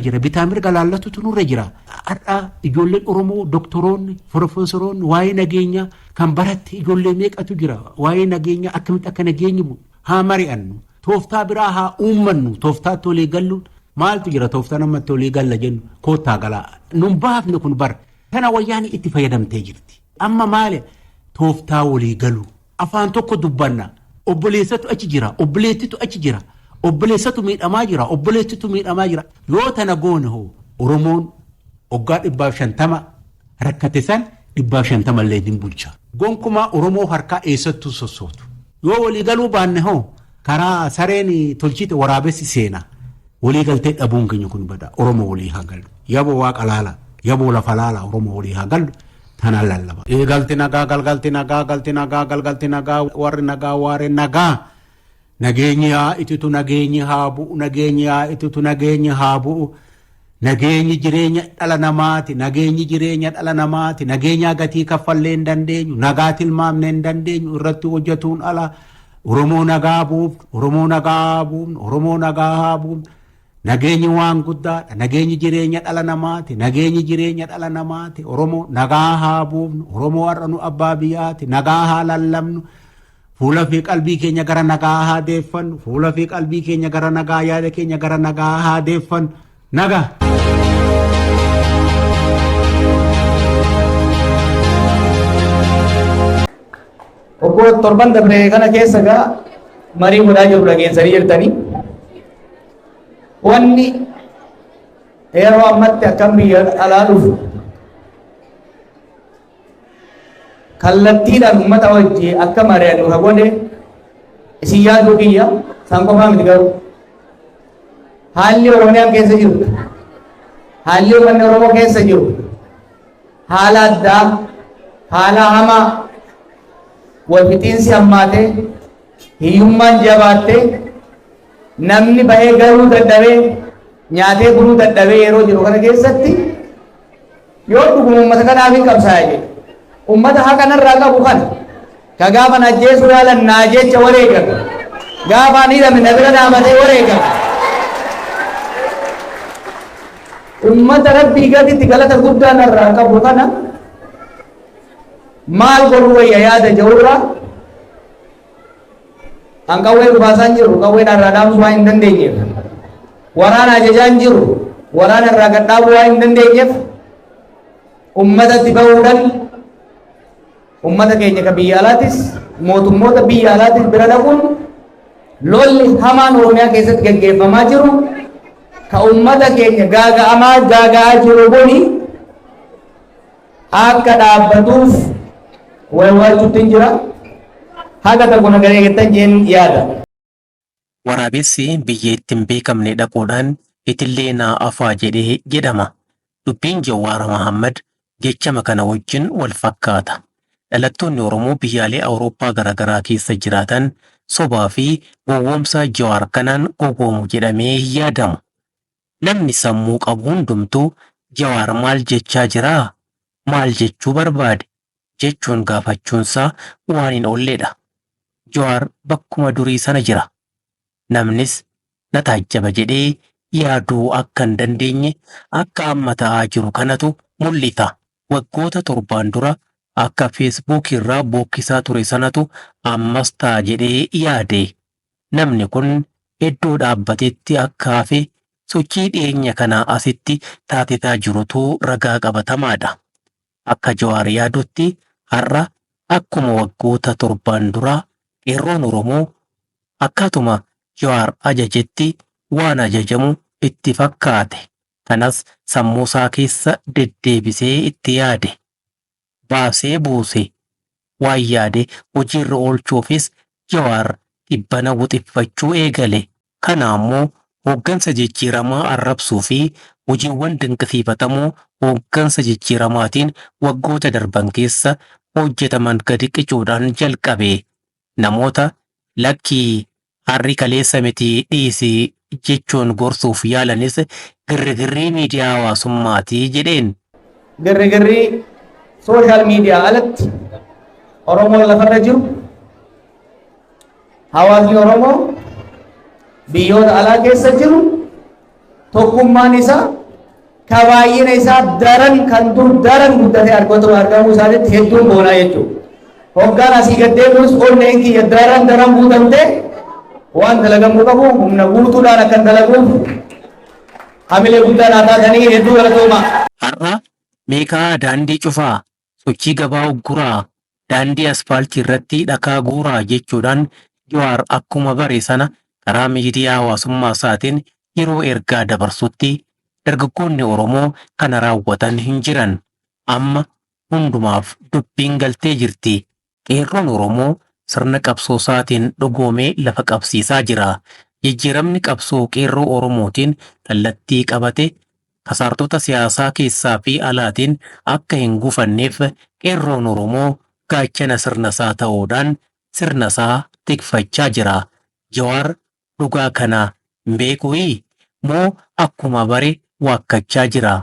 jira. Bitaa mirga laallatutu nurra jira. Har'a ijoolleen Oromoo doktoroonni, profeesoroonni waa'ee nageenyaa kan baratte ijoollee meeqatu jira. Waa'ee nageenyaa akkamitti akka nageenyi bu'u haa mari'annu. Tooftaa biraa haa uummannu. Tooftaatti walii galluun maaltu jira tooftaa namatti walii galla jennu koottaa galaa. Nun baafne kun bara. Kana wayyaanii itti fayyadamtee jirti. Amma maali tooftaa walii galu. Afaan tokko dubbanna. Obboleessatu achi jira. Obboleettitu achi jira. Obboleessatu miidhamaa jira. Obboleettitu miidhamaa jira. Yoo tana goone hoo Oromoon waggaa 150 rakkate san 150 illee hin bulcha. Gonkumaa Oromoo harkaa eessattuu sossootu. Yoo walii galuu baanne hoo karaa sareen tolchite waraabessi seena. Walii galtee dhabuun keenya kun bada. Oromoo walii haa galu. Yaboo waaqa laala. Yaboo lafa laala. Oromoo walii haa galu. Tanaan lallaba. Galti nagaa galgalti nagaa galti nagaa galgalti nagaa warri nagaa waaree nagaa. Nageenyi haa ititu nageenyi haa bu'u nageenyi haa ititu nageenyi haa bu'u. Nageenyi jireenya dhala namaati nageenyi jireenya dhala namaati nageenyaa gatii kaffallee hin dandeenyu nagaa tilmaamnee hin dandeenyu irratti hojjetuun ala Oromoo nagaa buufnu Oromoo nagaa haa buufnu Oromoo nagaa haa buufnu. Nageenyi waan guddaadha. Nageenyi jireenya dhala namaati. Nageenyi jireenya dhala namaati. Oromoo nagaa haa buufnu. Oromoo har'a nu abbaa biyyaati. Nagaa haa lallabnu. Fuula fi qalbii keenya gara nagaa haa deeffannu. Fuula fi qalbii keenya gara nagaa yaada keenya gara nagaa haa deeffannu. Nagaa. Waggoota torban dabre kana keessa gaa marii godhaa jiru dhageessanii jirtanii. Wanni yeroo ammatti akkam biyya alaa dhufu kallattiidhaan uummata wajji akka mari'annu ka godhe isin yaaduu kiyya san qofaa miti garuu haalli Oromiyaan keessa jirtu haalli uummanni Oromoo keessa jiru haala addaa haala hamaa wal fixiinsi hammaatee hiyyummaan jabaattee namni bahee galuu dadhabee nyaatee buluu dadhabee yeroo jiru kana keessatti yoo dhuguma uummata kanaaf hin qabsaa'e jedhe uummata haqa narraa qabu kana ka gaafa na ajjeesuu yaalan naa jecha wareegame gaafa ani hidhame na bira dhaabatee wareegame uummata rabbii gaditti galata guddaa narraa qabu kana maal godhuu wayya yaada jedhurraa An qawwee dhukaasaa hin jiru, qawwee irraa dhaamsuu waan hin dandeenyeef. Waraana ajajaa hin jiru, waraana irraa gad dhaabuu waan hin dandeenyeef ummatatti bahuudhaan ummata keenya ka biyya alaatis mootummoota biyya alaatis bira dhaquun lolli hamaan Oromiyaa keessatti gaggeeffamaa jiru ka ummata keenya gaaga'amaa gaaga'aa jiru kuni akka dhaabbatuuf waywaachuutti hin jira. Haga tokko na gareegettan jeen yaada. Waraabessi biyya itti hin beekamne dhaquudhaan itillee naa afaa jedhe jedhama. Dubbiin Jawaar Mahaammad jechama kana wajjin wal fakkaata. Dhalattoonni Oromoo biyyaalee Awurooppaa garaagaraa keessa jiraatan sobaa fi gowwoomsaa Jawaar kanaan gowwoomu jedhamee hin yaadamu. Namni sammuu qabu hundumtuu Jawaar maal jechaa jiraa? Maal jechuu barbaade? Jechuun gaafachuunsaa waan hin oolledha. Jawaar bakkuma durii sana jira. Namnis na taajjaba jedhee yaaduu akka hin dandeenye akka amma ta'aa jiru kanatu mul'isa. Waggoota torbaan dura akka Feesbuukiirraa bookkisaa ture sanatu ammas ta'a jedhee yaade. Namni kun iddoo dhaabbatetti akka hafe sochii dhiyeenya kanaa asitti taasisaa jirutu ragaa qabatamaadha. Akka Jawaar yaadutti har'a akkuma waggoota torbaan duraa qeerroon Oromoo akkaatuma Jawaar ajajetti waan ajajamu itti fakkaate. Kanas sammuusaa keessa deddeebisee itti yaade. Baasee buuse. Waan yaade hojiirra oolchuufis Jawaar tibbana wuxiffachuu eegale. Kana ammoo hooggansa jijjiiramaa arrabsuu fi hojiiwwan dinqisiifatamoo hooggansa jijjiiramaatiin waggoota darban keessa hojjetaman gadi qicuudhaan jalqabe. Namoota lakkii har'i kaleessa miti dhiisi jechuun gorsuuf yaalanis girrigirrii miidiyaa hawaasummaati jedheen. Girrigirrii social media alatti Oromoon lafarra jiru hawaasni Oromoo biyyoota alaa keessa jiru tokkummaan isaa Ka baay'ina isaa daran kan dur daran guddatee argatu argamuu isaatitti hedduun boonaa jechuudha. Hoggaan asii gad deebi'us onneen kiyya daran daran guutamtee waan dalagamuu qabu humna guutuudhaan akkan dalaguuf hamilee guddaa naa taatanii hedduu galatooma. Har'a meeqaa daandii cufaa, sochii gabaa ugguraa, daandii asfaaltii irratti dhakaa guuraa jechuudhaan Jawaar akkuma bare sana karaa miidiyaa hawaasummaa isaatiin yeroo ergaa dabarsutti dargaggoonni Oromoo kana raawwatan hin jiran. Amma hundumaaf dubbiin galtee jirti. Qeerroon Oromoo sirna qabsoo isaatiin dhugoomee lafa qabsiisaa jira. Jijjiiramni qabsoo qeerroo Oromootiin kallattii qabate kasaartota siyaasaa keessaa fi alaatiin akka hin gufanneef qeerroon Oromoo gaachana sirna isaa ta'uudhaan sirna isaa tikfachaa jira. Jawaar dhugaa kana hin beekuyi? Moo akkuma bare waakkachaa jira?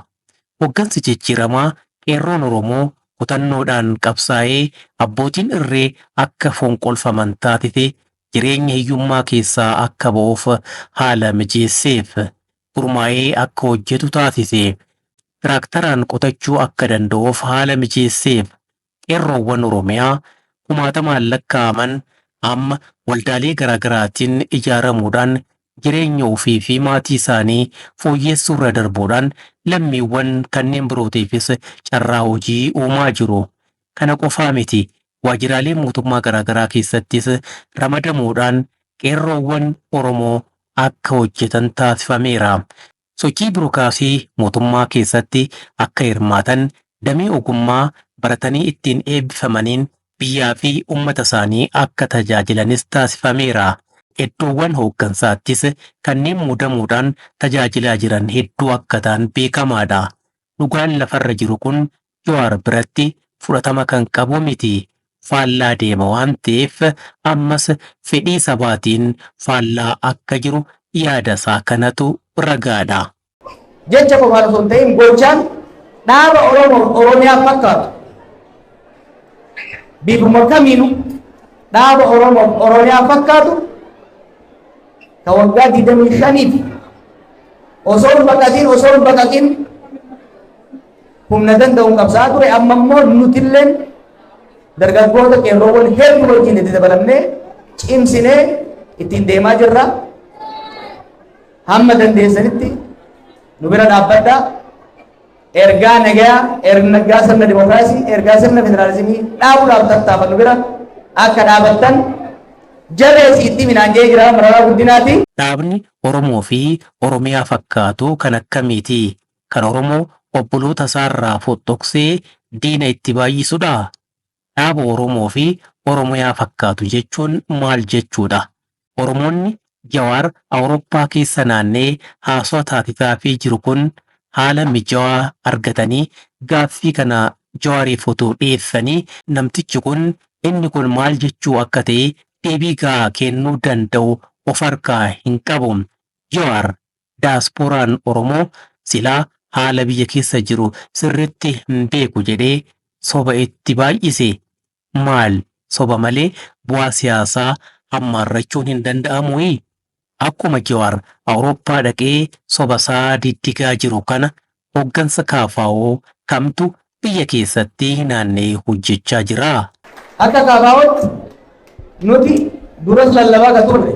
Hoggansi jijjiiramaa qeerroon Oromoo kutannoodhaan qabsaa'ee abbootiin irree akka fonqolfaman taatite jireenya hiyyummaa keessaa akka ba'uuf haala mijeesseef. Gurmaa'ee akka hojjetu taasise. Tiraaktaraan qotachuu akka danda'uuf haala mijeesseef. Qeerroowwan Oromiyaa kumaatamaan lakkaa'aman amma waldaalee garaagaraatiin ijaaramuudhaan jireenya ofii fi maatii isaanii fooyyessuu irra darbuudhaan lammiiwwan kanneen birootiifis carraa hojii uumaa jiru. Kana qofaa miti, waajjiraalee mootummaa garaagaraa keessattis ramadamuudhaan qeerroowwan Oromoo akka hojjetan taasifameera. Sochii birookiraasii mootummaa keessatti akka hirmaatan damee ogummaa baratanii ittiin eebbifamaniin biyyaa fi uummata isaanii akka tajaajilanis taasifameera. Iddoowwan hooggansaattis kanneen muudamuudhaan tajaajilaa jiran hedduu akka ta'an beekamaadha. Dhugaan lafarra jiru kun Jawaar biratti fudhatama kan qabu miti. Faallaa deema waan ta'eef ammas fedhii sabaatiin faallaa akka jiru yaada isaa kanatu ragaadha. Jecha qofaan osoo hin ta'in gochaan dhaaba Oromoof Oromiyaa fakkaatu bifuma kamiinuu dhaaba Oromoof Oromiyaa fakkaatu ka waggaa 25f osoo hin baqatin osoo hin baqaqin humna danda'uun qabsaa'aa ture, amma immoo nutilleen dargaggoota qeerroowwan hedduu wajjin itti dabalamnee cimsinee ittiin deemaa jirra. Hamma dandeessanitti nu bira dhaabbadhaa. Ergaa nagayaa, ergaa sirna dimokiraasii, ergaa sirna federaalizimii dhaabuudhaaf tattaafannu bira akka dhaabattan jabeessi itti minaan jee jira Mararaa Guddinaati. Dhaabni Oromoo fi Oromiyaa fakkaatu kan akkamiiti? Kan Oromoo obboloota isaarraa fottoqsee diina itti baay'isudhaa? Dhaaba Oromoo fi Oromiyaa fakkaatu jechuun maal jechuudha? Oromoonni Jawaar Awurooppaa keessa naannee haasawaa taasisaafii jiru kun haala mijawaa argatanii gaaffii kana Jawaariif otoo dhiyeessanii namtichi kun inni kun maal jechuu akka ta'e deebii gahaa kennuu danda'u of harkaa hin qabu. Jawaar daaspooraan Oromoo silaa haala biyya keessa jiru sirriitti hin beeku jedhee soba itti baay'ise. Maal soba malee bu'aa siyaasaa hammaarrachuun hin danda'amuyi? Akkuma Jawaar Awurooppaa dhaqee soba isaa diddigaa jiru kana hooggansa KFO kamtu biyya keessatti naanna'ee hojjechaa jira? Akka KFOtti nuti duras lallabaa ka turre,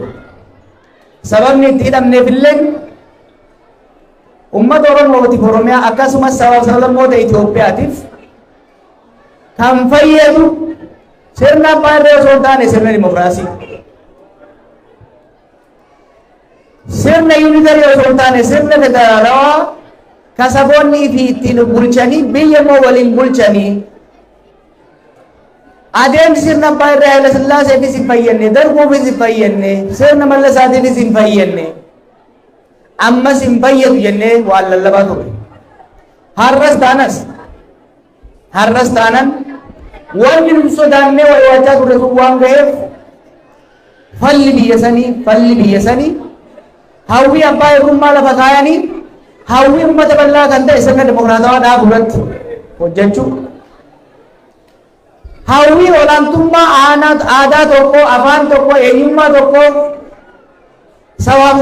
sababni itti hidhamneef illee uummata Oromootiif Oromiyaa akkasumas sabaaf sablammoota Itoophiyaatiif kan fayyadu sirna abbaa irree osoo hin taane sirna dimokiraasii. Sirna unitary osoo hin taane sirna federaalawaa ka saboonni fi ittiin bulchanii biyya immoo waliin bulchanii. Adeemsi sirna abbaa irree Haayila Sillaaseefis hin fayyadne, Darguufis hin fayyadne, sirna Mallasaatiifis hin fayyadne, ammas hin fayyadu jennee waan lallabaa turre. Har'as taanan wanni nuti sodaannee waywaachaa turre sun waan ga'eef falli biyya sanii hawwii abbaa irrummaa lafa kaayanii hawwii uummata bal'aa kan ta'e sirna dimokiraatawaa dhaabuu irratti hojjechuu, hawwii olaantummaa aanaa aadaa tokko, afaan tokko, eenyummaa tokko sabaaf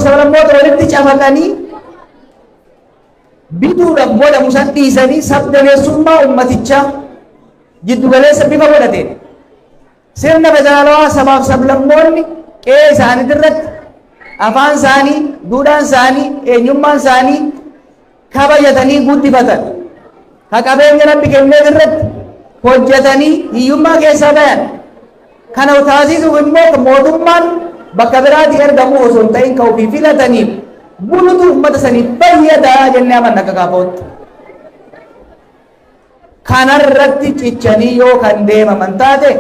sablammoota walitti cafaqanii Bituudhaaf godhamu san dhiisanii sabdaneessummaa ummatichaa jiddugaleessa bifa godhateen sirna federaalawaa sabaaf sablammoonni qe'ee isaaniitirratti afaan isaanii, duudhaan isaanii, eenyummaan isaanii kabajatanii guddifatan, ka qabeenya Rabbi kenneef irratti hojjetanii hiyyummaa keessaa bayan. Kana taasisuuf immoo mootummaan bakka biraatii ergamu osoo hin ta'in ka ofii filataniif bulutu uummata saniif fayyadaa jennee amanna akka KFOtti. Kanarratti cichanii yoo kan deemaman taate,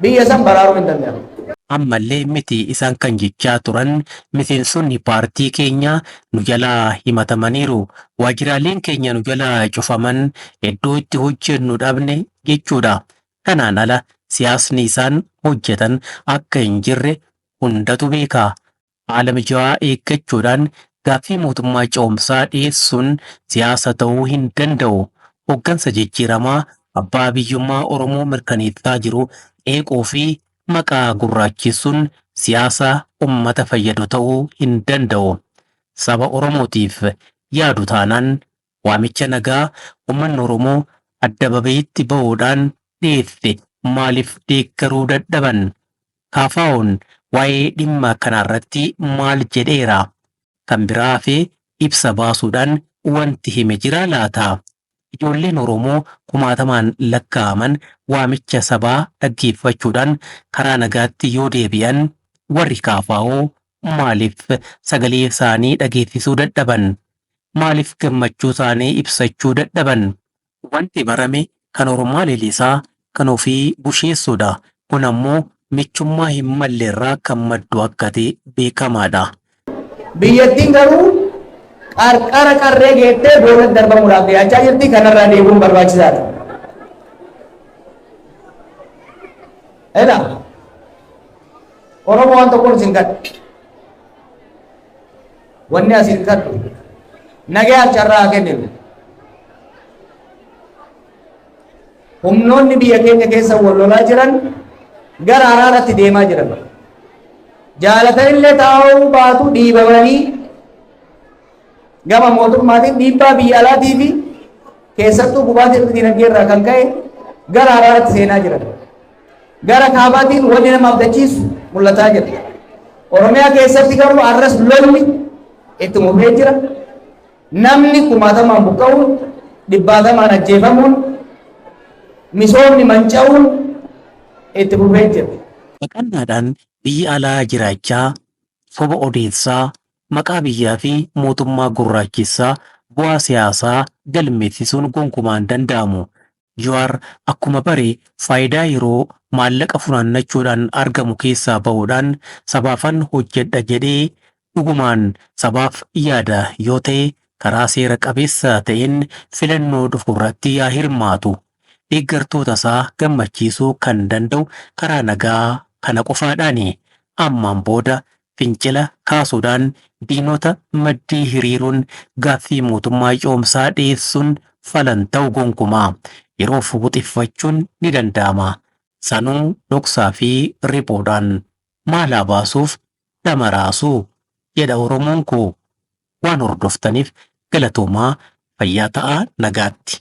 biyya san baraaruu hin danda'amu. Ammallee miti isaan kan jechaa turan miseensonni paartii keenya nu jalaa himatamaniiru. Waajjiraaleen keenya nu jalaa cufaman, iddoo itti hojjennu dhabne jechuudha. Kanaan ala siyaasni isaan hojjetan akka hin jirre hundatu beeka. Haala mijaawaa eeggachuudhaan gaaffii mootummaa ce'umsaa dhiyeessuun siyaasa ta'uu hin danda'u. Hooggansa jijjiiramaa abbaa biyyummaa Oromoo mirkaneessaa jiru qeequu fi maqaa gurraachisuun siyaasa ummata fayyadu ta'uu hin danda'u. Saba Oromootiif yaadu taanaan waamicha nagaa uummanni Oromoo addababayiitti ba'uudhaan dhiyeesse maaliif deeggaruu dadhaban? KFO'n waa'ee dhimma kanarratti maal jedheera? Kan biraa hafee ibsa baasuudhaan wanti hime jira laata? Ijoolleen Oromoo kumaatamaan lakkaa'aman waamicha sabaa dhaggeeffachuudhaan karaa nagaatti yoo deebi'an, warri KFO maaliif sagalee isaanii dhageessisuu dadhaban? Maaliif gammachuu isaanii ibsachuu dadhaban? Wanti barame kan ormaa lelisaa kan ofii busheessuudha. Kun ammoo michummaa hin malle irraa kan maddu akka ta'e beekamaadha. Biyyattiin garuu qarqara qarree geettee boolatti darbamuudhaaf dhiyaachaa jirti. Kanarraa deebi'uun barbaachisaadha. Edha. Oromoo, waan tokkoon isin kadha. Wanni asin kadhu, nagayaaf carraa haa kenninu. Humnoonni biyya keenya keessa wal lolaa jiran gara araaratti deemaa jiran. Jaalatanillee taa'uu baatu, dhiibamanii gama mootummaatiin dhiibbaa biyya alaatii fi keessattuu gubaatii dinagdee irraa kan ka'e gara araaratti seenaa jiran. Gara kaabaatiin wanni nama abdachiisu mul'ataa jira. Oromiyaa keessatti garuu arras lolli itti fufee jira. Namni kumaatamaan buqqa'uun, dhibbaatamaan ajjeefamuun, misoomni manca'uun itti fufee jira. Baqannaadhaan biyya alaa jiraachaa, soba odeessaa, maqaa biyyaa fi mootummaa gurraachessaa bu'aa siyaasaa galmeessisuun gonkumaa hin danda'amu. Jawaar akkuma bare faayidaa yeroo maallaqa funaannachuudhaan argamu keessaa ba'uudhaan sabaafan hojjedha jedhee dhugumaan sabaaf yaada yoo ta'e, karaa seera qabeessa ta'een filannoo dhufu irratti yaa hirmaatu. Deeggartoota isaa gammachiisuu kan danda'u karaa nagaa kana qofaadhaani. Ammaan booda fincila kaasuudhaan diinota maddii hiriiruun gaaffii mootummaa ce'umsaa dhiyeessuun falan ta'u gonkumaa. Yeroof wuxiffachuun ni danda'ama. Sanuu dhoksaa fi riphuudhaan. Maalaa baasuuf dhama raasuu jedha Oromoon koo. Waan hordoftaniif galatoomaa, fayyaa ta'aa, nagaatti.